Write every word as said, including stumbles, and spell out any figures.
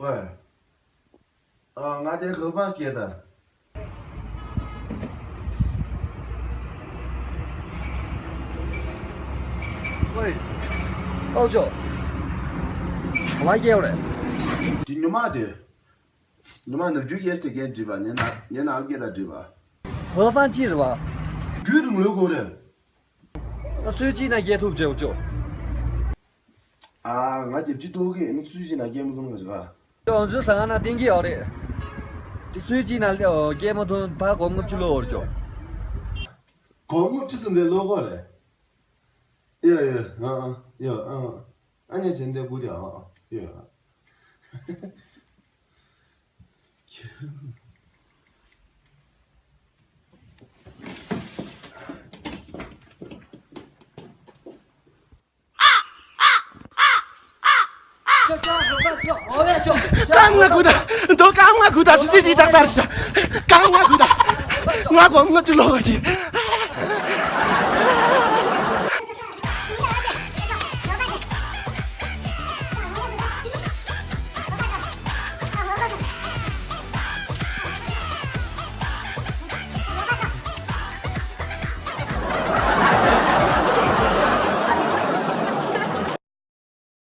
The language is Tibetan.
喂། ཨ། ང་དེ་ཧི་ཧྥང་སྐད་ད། ཝེ། ཨོ་ཅོ། ང་སྐད་རེད། དེ་ཉི་མ་དེ། ཉི་མ་ནུབ་རྒྱུད་ཡེ་སྟེ་སྐད་བྲིས་པ། ཉེ་ན་ཉེ་ན་སྐད་ད་བྲིས་པ། ཧི་ཧྥང་ཅི་རེད་བ། རྒྱུད་རིང་ལོས་གོ་རེད། ཨ། སུའི་ཅི་ན་སྐད་ཐུབ་ཅེ་ཨོ་ཅོ། ཨ། ང་རྒྱབ་ཅི་ཏོག་གི་ནི་སུའི་ཅི་ན་སྐད་མི་ཐུབ་ང་ཟེར་བ། ཅོ་ཨོ་ཅོ་ཟ་ང་ན་ཏིང་གི་ཨོ་རེད། དེ་སུའི་ཅི་ན་སྐད་མི་ཐུབ་ཕ་གོམ་ངབ་ཅི་ལོ་ཨོ་ཅོ། གོམ་ངབ་ཅི་ཟིན་དེ་ལོ་གོ་རེད། ཡ་ཡ། ཨ་ཨ། ཡ་ཨ་ཨ། ཨ་ནེ་ཅན་དེ་བུ་དེ་ཨ་ཨ། ཡ། རྐང་ལྔ་དགུ་ད། འདོ་རྐང་ལྔ་དགུ་ད། སུ་སི་སི་ཏག་ཏག་རེད་ཤག་རྐང་ལྔ་དགུ་ད། ང་གོ་ང་ཅི་ལོག་གི།